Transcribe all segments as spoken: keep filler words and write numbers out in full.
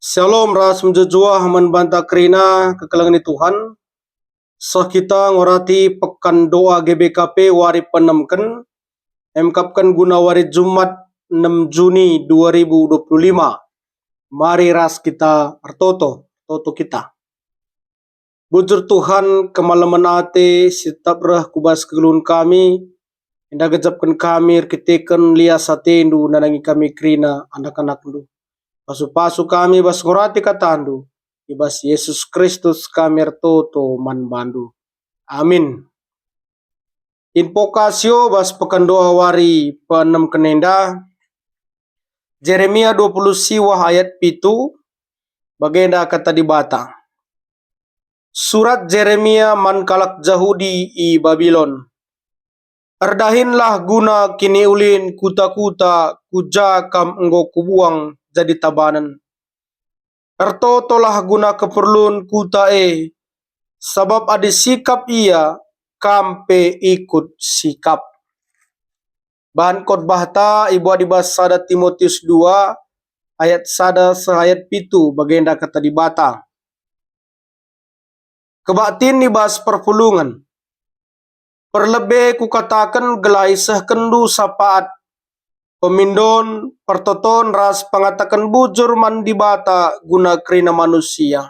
Shalom ras mejuah-juah man banta kerina kekelengen Tuhan. Seh kita ngorati pekan doa G B K P wari peenemken, emkapken guna wari Jumat enem Juni dua ribu dua puluh lima. Mari ras kita ertoto, ertoto kita. Bujur Tuhan, kemalemen ate si tetap reh ku bas kegeluhen kami, enda gejapken kami erkiteken lias ateNdu nandangi kami kerina anak-anakNdu. Pasu-pasu kami bas ngorati kataNdu, i bas Yesus Kristus kami ertoto man bandu. Amin. Invokasio bas pekan doa wari peenemken enda, Jeremia dua puluh siwah ayat pitu, bagenda kata Dibata. Surat Jeremia man kalak Jahudi i Babilon. Erdahinlah guna kiniulin kuta-kuta ku ja kam enggo kubuang jadi tabanen. Ertotolah guna keperlun kuta e, sabap adi sikap ia, kam pe ikut sikap. Bahan khotbahta ibuat i bas sada Timotius dua ayat sada seh ayat pitu, bagenda kata Dibata. Kebaktin i bas perpulungen. Perlebe kukataken gelah isehkenndu sapaat, pemindon, pertoton ras pengataken bujur man Dibata guna kerina manusia,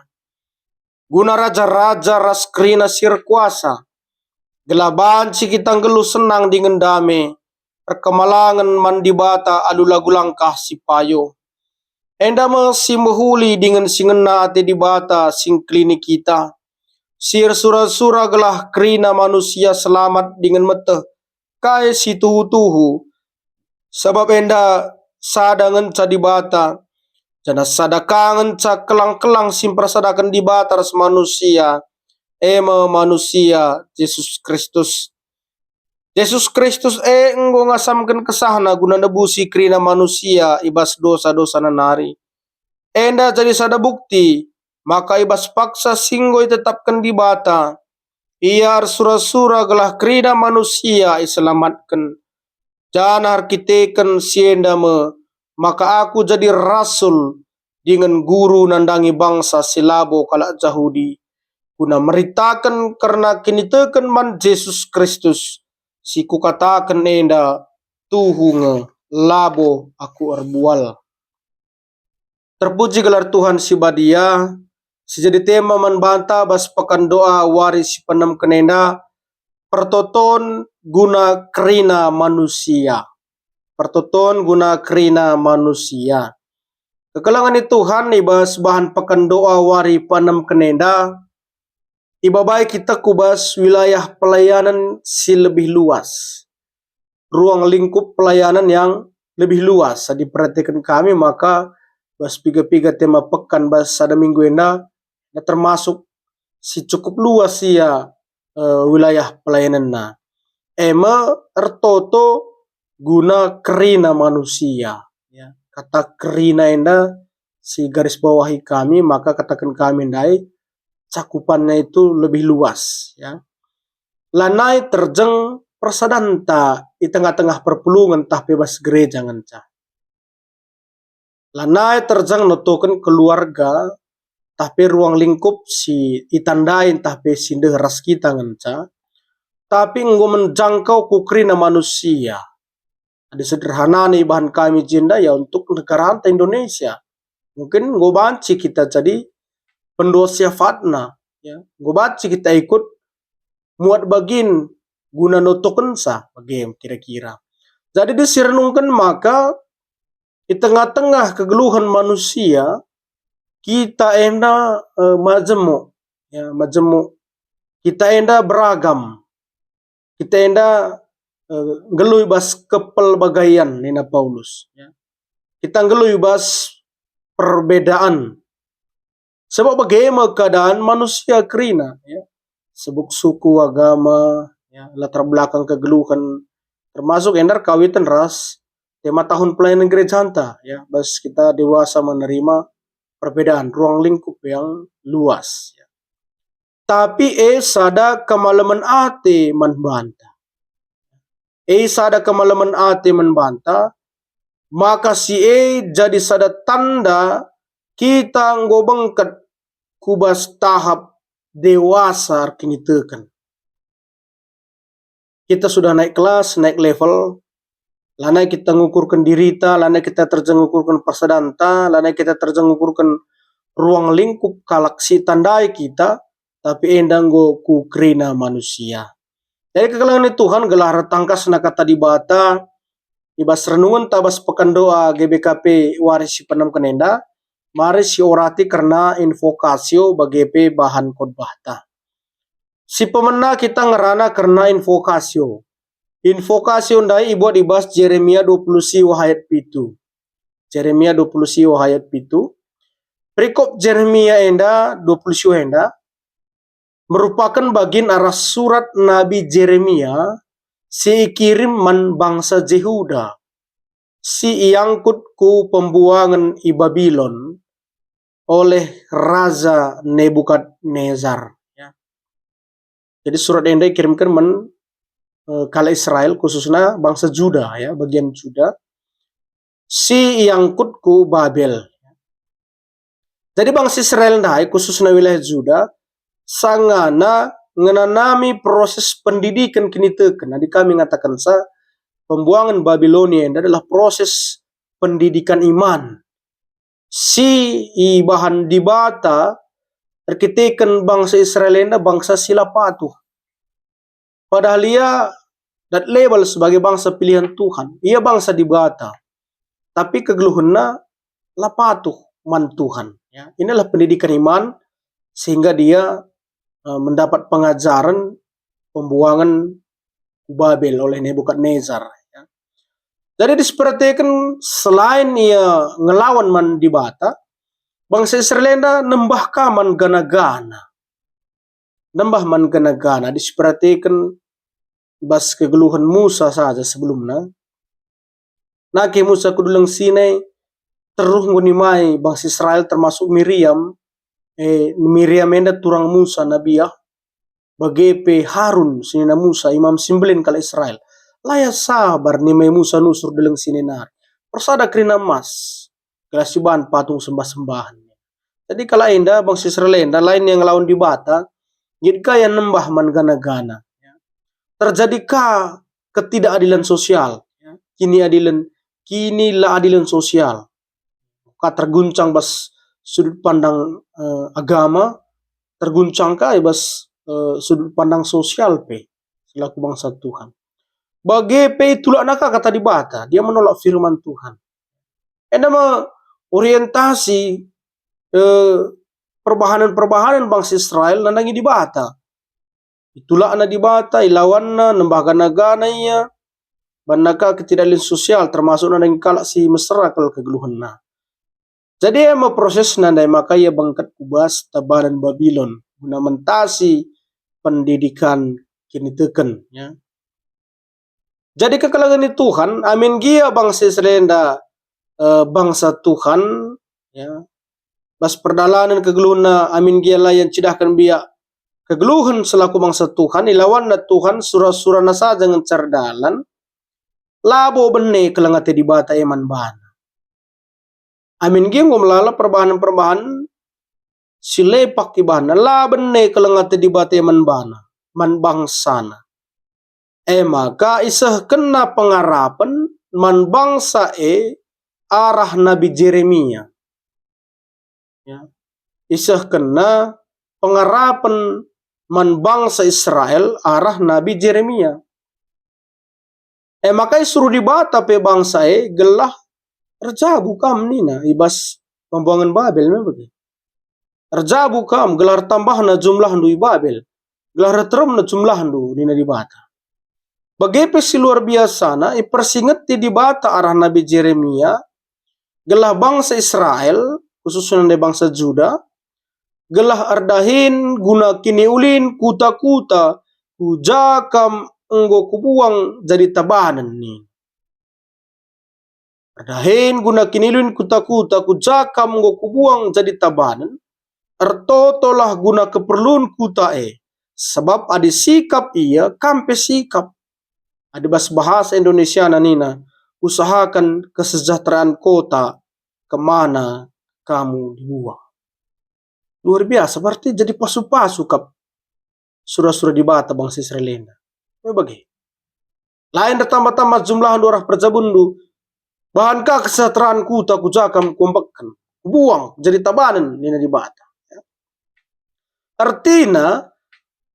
guna raja-raja ras kerina si erkuasa, gelah banci kita nggeluh senang dingen dame, erkemalangen man Dibata alu lagu langkah si payo. Enda me si mehuli dingen si ngena ate Dibata si ngkelini kita, si ersura-sura gelah kerina manusia selamat dingen meteh kai si tuhu-tuhu. Sabap enda sada ngenca Dibata, janah sada ka ngenca kelang-kelang si mpersadaken Dibata ras manusia, e me manusia Jesus Kristus. Jesus Kristus e enggo ngasamken kesahNa guna nebusi kerina manusia i bas dosa-dosana nari. Enda jadi sada bukti maka i bas paksa si enggo itetapken Dibata, Ia ersura-sura gelah kerina manusia iselamatken. Janah erkiteken si enda me maka aku jadi rasul dingen guru nandangi bangsa si labo kalak Jahudi, guna meritaken kerna kiniteken man Jesus Kristus, si kukataken enda tuhu nge, labo aku erbual. Terpuji gelar Tuhan si Badia, si jadi tema man banta bas pekan doa wari si peenemken enda, pertoton guna kerina manusia. Pertoton guna kerina manusia. Kekelengen Tuhan, i bas bahan pekan doa wari peenemken enda, ibabai kita ku bas wilayah pelayanan si lebih luas. Ruang lingkup pelayanan yang lebih luas. Adi perhatiken kami, maka bas piga-piga tema pekan bas sada minggu enda, enda termasuk si cukup luas ia, eh, wilayah pelayananna. E me ertoto guna kerina manusia. Ya, kata kerina enda si garis bawahi kami, maka kataken kami ndai cakupannya itu lebih luas, ya. Lanai terjeng persadanta i tengah-tengah perpulungen ntah pe bas gereja ngenca. Lanai terjeng notoken keluarga, ntah pe ruang lingkup si itandai ntah pe si ndeh ras kita ngenca, tapi enggo menjangkau ku kerina manusia. Adi sederhanana ibahan kami jenda, ya, untuk negaranta Indonesia. Mungkin enggo banci kita jadi pendua syafaatna, ya. Enggo banci kita ikut muat bagin guna notokenca, bage kira-kira. Jadi, direnungken maka i tengah-tengah kegeluhen manusia, kita enda, eh, majemuk, ya, majemuk. Kita enda beragam. Kita enda, eh, nggeluh i bas kepelbagaian, nina Paulus, ya. Kita nggeluh i bas perbedaan. Sebab bage me keadaan manusia kerina, ya. Sebuk suku, agama, ya, latar belakang kegeluhen, termasuk enda erkawiten ras tema tahun pelayanan gerejanta, ya, bas kita dewasa menerima perbedaan ruang lingkup yang luas, ya. Tapi e sada kemalemen ate man banta. E sada kemalemen ate man banta, maka si e jadi sada tanda Kita enggo bengket ku bas tahap dewasa erkiniteken. Kita sudah naik kelas, naik level, lanai kita ngukurken dirita, lanai kita terjeng ngukurken persadanta, lanai kita terjeng ngukurken ruang lingkup kalak si itandai kita, tapi enda enggo ku kerina manusia. Jadi kekelengen Tuhan, gelah ertangkasna kata Dibata, i bas renungenta bas Pekan Doa G B K P wari si penemken enda, mari siorati kerna invokasio bage pe bahan khotbahta. Si pemena kita ngerana kerna invokasio. Invokasio ndai ibuat i bas Jeremia dua puluh siwah ayat pitu. Jeremia dua puluh siwah ayat pitu. Perikop Jeremia enda, dua puluh siwah enda, merupaken bagin arah surat Nabi Jeremia si ikirim man bangsa Jehuda, si iangkut ku pembuangen i Babilon oleh Raja Nebukadnezar. Ya. Jadi surat enda ikirimken man, eh, kalak Israel, khususna bangsa Juda, ya, bagian Juda, si iangkut ku Babel. Jadi bangsa Israel ndai, khususna wilayah Juda, sangana ngenanami proses pendidikan kiniteken. Adi kami ngatakenca, pembuangen Babilonia enda adalah proses pendidikan iman si ibahan Dibata erkiteken bangsa Israel enda bangsa si la patuh. Padahal ia dat label sebagai bangsa pilihan Tuhan. Ia bangsa Dibata. Tapi kegeluhenna la patuh man Tuhan. Ya, inilah pendidikan iman sehingga dia, eh, mendapat pengajaren pembuangen ku Babel oleh Nebukadnezar. Ya. Jadi diperhatikan, selain ia ngelawan man Dibata, bangsa Israel enda nembah ka man gana-gana. Nembah man gana-gana, diperhatikan bas kegeluhen Musa saja sebelumna. Nake Musa ku Duleng Sinai, teruh enggo nimai bangsa Israel termasuk Miriam. Eh, Miriam enda turang Musa nabiah. Bage pe Harun, senina Musa, imam si mbelin kalak Israel. La ia sabar nimai Musa nusur Duleng Sinai nari. Persada kerina emas, gelah sibahan patung sembah-sembahen. Jadi kalak enda, bangsa Israel enda, lain ia ngelawan Dibata, nggit ka ia nembah man gana-gana. Terjadi ka ketidakadilan sosial, ya, kiniadilen, kinilaadilen sosial. Ka terguncang bas sudut pandang, eh, agama, terguncang ka i bas, eh, sudut pandang sosial pe selaku bangsa Tuhan. Bage pe itulakna ka kata Dibata, dia menolak firman Tuhan. Enda me orientasi, eh, perbahanen-perbahanen bangsa Israel nandangi Dibata. Itulakna Dibata, ilawanna, nembah gana-gana ia, banna ka ketidakadilen sosial, termasuk nandangi kalak si mesera kal kegeluhenna. Jadi e me prosesna ndai maka ia bengket ku bas tabanen Babilon guna mentasi pendidikan kiniteken, ya. Jadi kekelengen Tuhan, amin gia bangsa Israel enda, eh, bangsa Tuhan, ya, bas perdalanen kegeluhenna, amin gia la ia ncidahken biak kegeluhen selaku bangsa Tuhan, ilawanna Tuhan, sura-surana saja ngenca erdalan, labo bene keleng ate Dibata e man bana. Amin gia enggo melala perbahanen-perbahanen si lepak ibahanna, la bene keleng ate Dibata e man bana, man bangsana. E maka isehkenna pengarapen man bangsa e arah Nabi Jeremia. Ya. Isehkenna pengarapen man bangsa Israel arah Nabi Jeremia. E maka isuruh Dibata pe bangsa e gelah erjabu kam nina i bas pembuangen Babel me bage. Erjabu kam gelah ertambahna jumlahndu i Babel, gelah erteremna jumlahndu nina Dibata. Bage pe si luar biasana ipersingeti Dibata arah Nabi Jeremia gelah bangsa Israel, khususna ndai bangsa Juda, gelah erdahin guna kiniulin kuta-kuta ku ja kam enggo kubuang jadi tabanen nina. Erdahin guna kiniulin kuta-kuta ku ja kam enggo kubuang jadi tabanen, ertotolah guna keperlun kuta e, sebab adi sikap ia, kam pe sikap. Adi bas bahasa Indonesiana nina, usahakan kesejahteraan kota kemana kamu dibuang. Luar biasa, berarti jadi pasu-pasu kap sura-sura Dibata bangsa Israel enda. Me bage. Lain ertambah-tambah jumlahndu arah perjabunndu, bahan ka kesejahteraan kuta ku ja kam kuembekken. Kubuang jadi tabanen, nina Dibata. Ertina,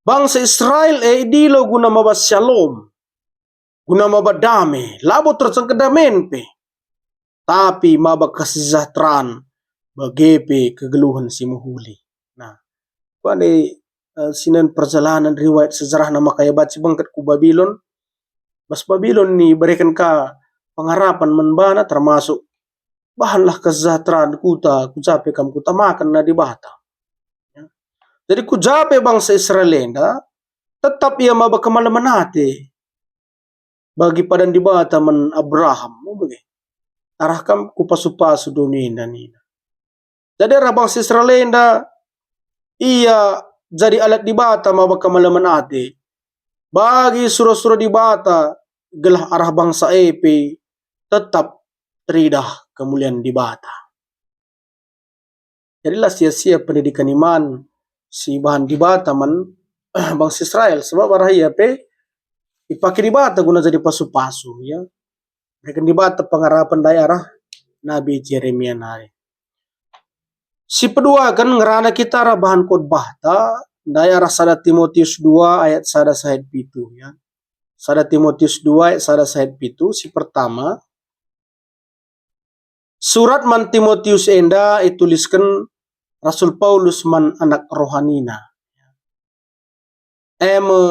bangsa Israel e idilo guna maba syalom, guna maba dame, labo terjeng kedamen pe, tapi maba kesejahteraan, bage pe kegeluhen si mehuli. Nah, kuande, eh, sinen perjalanan riwayat sejarahna maka ia banci bengket ku Babilon. Bas Babilon ni ibereken ka pengarapen man bana, termasuk bahanlah kesejahteraan kuta, ku ja pe kam kutamaken, nina Dibata. Ya. Jadi ku ja pe bangsa Israel enda tetap ia maba kemalemen ate bagi padan Dibata man Abraham, me bage. Arah kam kupasu-pasu doni enda, nina. Jadi arah bangsa Israel enda ia jadi alat Dibata maba kemalemen ate bagi sura-sura Dibata, gelah arah bangsa e pe tetap teridah kemulian Dibata. Jadi la sia-sia pendidikan iman si ibahan Dibata man bangsa Israel, sebab arah ia pe ipake Dibata guna jadi pasu-pasu, ya. Ibereken Dibata pengarapen ndai arah Nabi Jeremia nari. Si peduaken ngerana kita arah bahan khotbahta, ndai arah sada Timotius dua ayat sada sahat pitu, ya. Sada Timotius dua ayat sada sahat pitu, si pertama, surat man Timotius enda itulisken Rasul Paulus man anak rohanina. E me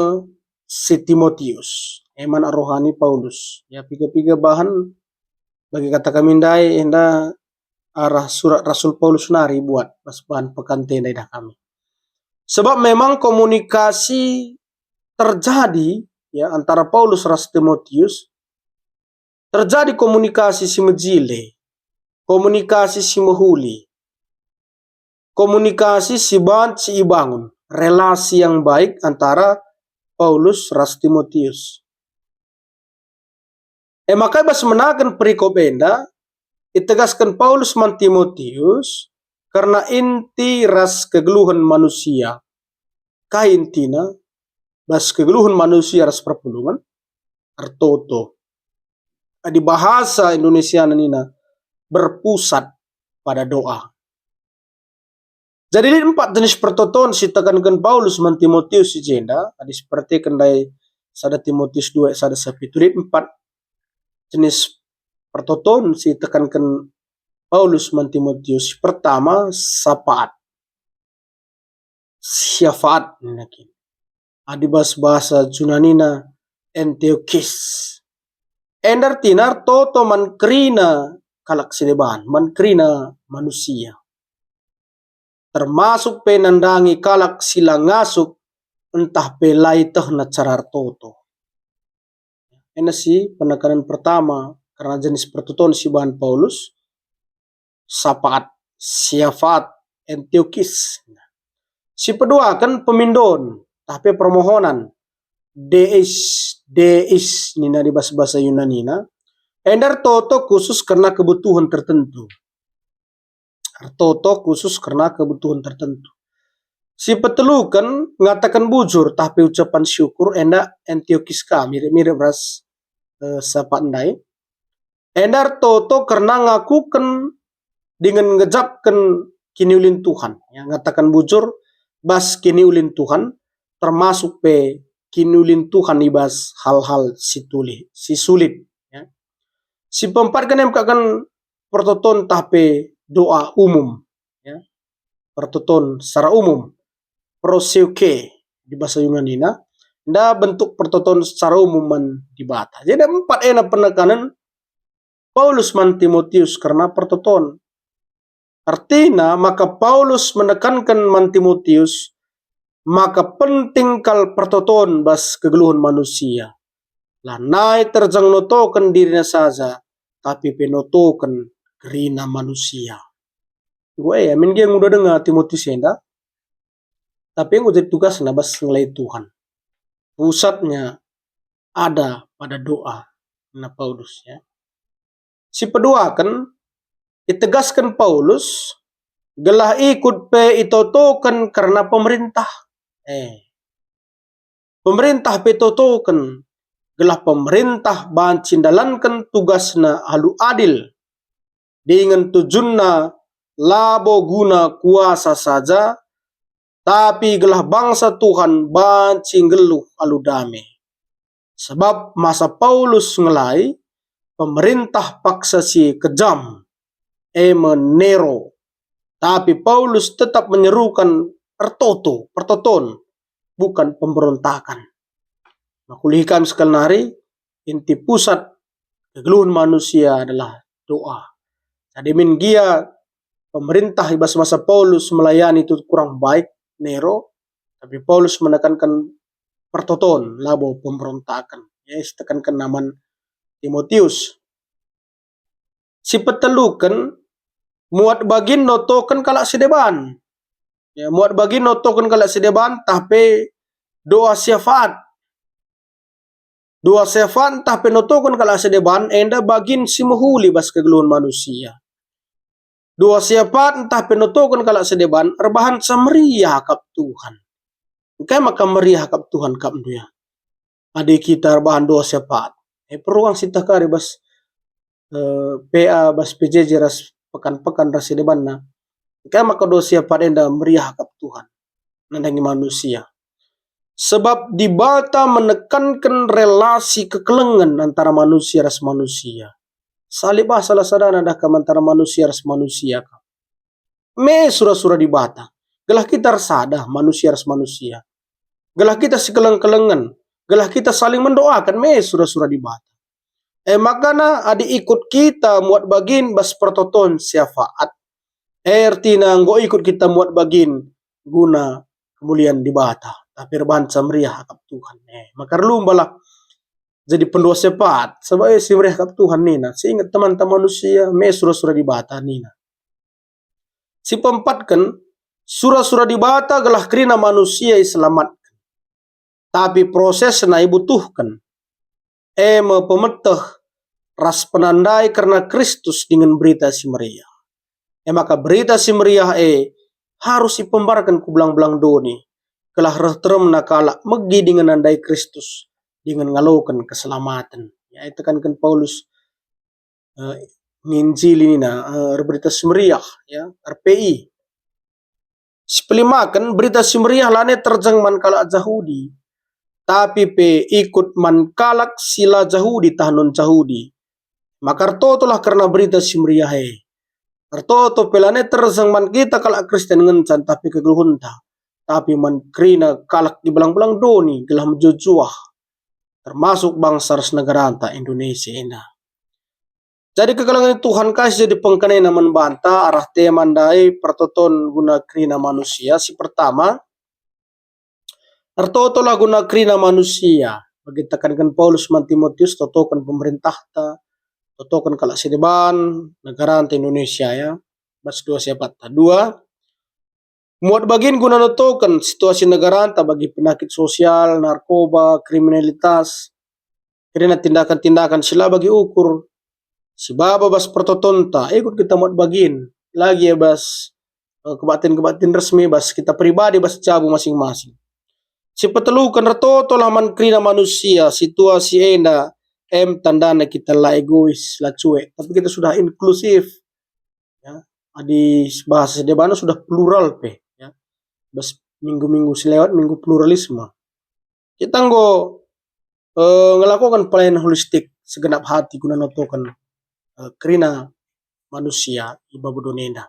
si Timotius, e man rohani Paulus. Ya, piga-piga bahan bagi kata kami ndai enda arah surat Rasul Paulus nari buat bas bahan pekante ndai dah kami. Sebab memang komunikasi terjadi, ya, antara Paulus ras Timotius, terjadi komunikasi si mejile, komunikasi si mehuli, komunikasi si banci ibangun, relasi yang baik antara Paulus ras Timotius. E maka bas menaken perikop enda, itegasken Paulus man Timotius kerna inti ras kegeluhen manusia. Kai intina? Bas kegeluhen manusia ras perpulungen, ertoto. Adi bahasa Indonesia nina, berpusat pada doa. Jadi lit empat jenis pertoton si tekanken Paulus man Timotius si jenda, adi siperhatiken ndai sada Timotius dua ayat sada sahat pitu, lit empat jenis pertoton si tekanken Paulus man Timotius. Si pertama, sapaat. Syafaat nina kin. Adi bas bahasa Junanina, enteokis. Enda ertina ertoto man kerina kalak si deban, man kerina manusia. Termasuk pe nandangi kalak si la ngasup ntah pe la ietehna cara ertoto. Enda si penekanen pertama kerna jenis pertoton si ibahan Paulus, sapaat, syafaat, enteokis. Si peduaken pemindon, tah pe permohonan, deis, deis, nina di bas bahasa Yunanina, enda ertoto khusus kerna kebutuhan tertentu. Ertoto khusus kerna kebutuhan tertentu. Si peteluken, ngataken bujur, tah pe ucapan syukur, enda enteokis ka, mirip-mirip ras, eh, sapaat ndai. Enda ertoto kerna ngakuken dingen ngejapken kiniulin Tuhan. Ya, ngataken bujur bas kiniulin Tuhan, termasuk pe kiniulin Tuhan i bas hal-hal si tuli, si sulit. Ya. Si peempatken e me kataken pertoton tah pe doa umum. Ya. Pertoton secara umum, proseuke di bahasa Yunanina, enda bentuk pertoton secara umum man Dibata. Jadi empat ena penekanen Paulus man Timotius kerna pertoton. Ertina maka Paulus menekanken man Timotius maka penting kal pertoton bas kegeluhen manusia. Lanai terjeng notoken dirina saja, tapi pe notoken kerina manusia. Enggo e, amin gia nguda denga Timotius enda, tapi enggo jadi tugasna bas ngelai Tuhan. Pusatnya ada pada doa, nina Paulus, ya. Si peduaken, itegasken Paulus, gelah ikut pe itotoken kerna pemerintah. Eh. Pemerintah pe itotoken, gelah pemerintah banci ndalanken tugasna alu adil, dingen tujunna labo guna kuasa saja, tapi gelah bangsa Tuhan banci nggeluh alu dame. Sebab masa Paulus ngelai, pemerintah paksa si kejam, e me Nero. Tapi Paulus tetap menyerukan ertoto, pertoton, bukan pemberontakan. Maka ulihi kami sekali nari, inti pusat kegeluhen manusia adalah doa. Jadi min gia pemerintah i bas masa Paulus melayani itu kurang baik, Nero, tapi Paulus menekankan pertoton, labo pemberontakan. Ya, sitekanken man Timotius. Si peteluken, muat bagin notoken kalak si deban. Ya, muat bagin notoken kalak si deban, tah pe doa syafaat. Doa syafaat ntah pe notoken kalak si deban enda bagin si mehuli bas kegeluhen manusia. Doa syafaat ntah pe notoken kalak si deban erbahanca meriah akap Tuhan. Engkai maka meriah akap Tuhan akapndu ya? Adi kita erbahan doa syafaat, e, perlu kang sieteh kari bas, eh, P A, bas P J J ras pekan-pekan ras si debanna. Engkai maka doa syafaat enda meriah akap Tuhan nandangi manusia? Sebab Dibata menekanken relasi kekelengen antara manusia ras manusia. Salih salah sadana dah kam antara manusia ras manusia kam. Me sura-sura Dibata, gelah kita ersada manusia ras manusia. Gelah kita sikeleng-kelengen, gelah kita saling mendoakan, me sura-sura Dibata. E makana adi ikut kita muat bagin bas pertoton syafaat, e ertina enggo ikut kita muat bagin guna kemulian Dibata, tapi erbahanca meriah akap Tuhan. E, maka erlumbalah jadi pendoa syafaat, sebab e si meriah akap Tuhan nina, si inget temanta manusia, me sura-sura Dibata nina. Si peempatken, sura-sura Dibata gelah kerina manusia iselamatken. Tapi prosesna ibutuhken, e me pemeteh ras penandai kerna Kristus dingen Berita Si Meriah. E maka Berita Si Meriah e harus ipembarken ku belang-belang doni, gelah reh teremna kalak megi dingen nandai Kristus dingen ngaloken keselamaten. Ya, itekanken Paulus, eh, nginjili nina, eh, erberita si meriah, ya, R P I. Sipelimaken, Berita Si Meriah lanai terjeng man kalak Jahudi, tapi pe ikut man kalak si la Jahudi tah non-Jahudi. Maka ertotolah kerna Berita Si Meriah e. Ertoto pe lanai terjeng man kita kalak Kristen ngenca ntah pe kegeluhenta, tapi man kerina kalak i belang-belang doni gelah mejuah-juah, termasuk bangsa ras negaranta Indonesia enda. Jadi kekelengen Tuhan kai si jadi pengkenana man banta arah tema ndai pertoton guna kerina manusia? Si pertama, ertotolah guna kerina manusia. Bagi tekanken Paulus man Timotius, totoken pemerintahta, totoken kalak si deban, negaranta Indonesia ya. Bas doa syafaat. Dua, muat bagin guna notoken situasi negaranta bagi penakit sosial, narkoba, kriminalitas, kerina tindakan-tindakan si la bagi ukur, si baba bas pertotonta, ikut kita muat bagin, lagi ya bas, eh, kebaktin-kebaktin resmi, bas kita pribadi, bas jabu masing-masing. Si peteluken, ertotolah man kerina manusia, situasi enda em tandana kita la egois, la cuek, tapi kita sudah inklusif. Ya, adi bahasa si debana sudah plural pe, ya. Bas minggu-minggu si lewat, minggu pluralisme. Kita enggo, eh, ngelakoken pelayanan holistik segenap hati guna notoken, eh, kerina manusia i babo doni enda.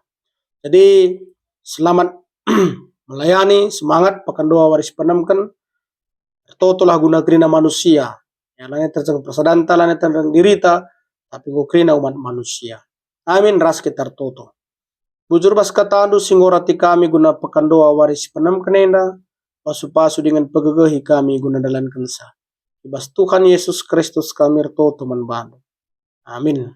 Jadi, selamat melayani, semangat, pekan dua wari si penemken, ertotolah guna kerina manusia. Ya, lanai terjeng persadanta, lanai terjeng dirita, tapi enggo kerina umat manusia. Amin, ras kita ertoto. Bujur bas katandu si ngorati kami guna pekan dua wari si penemken enda, pasu-pasu dingen pegegehi kami guna ndalankenca. I bas Tuhan Yesus Kristus kami ertoto man bandu. Amin.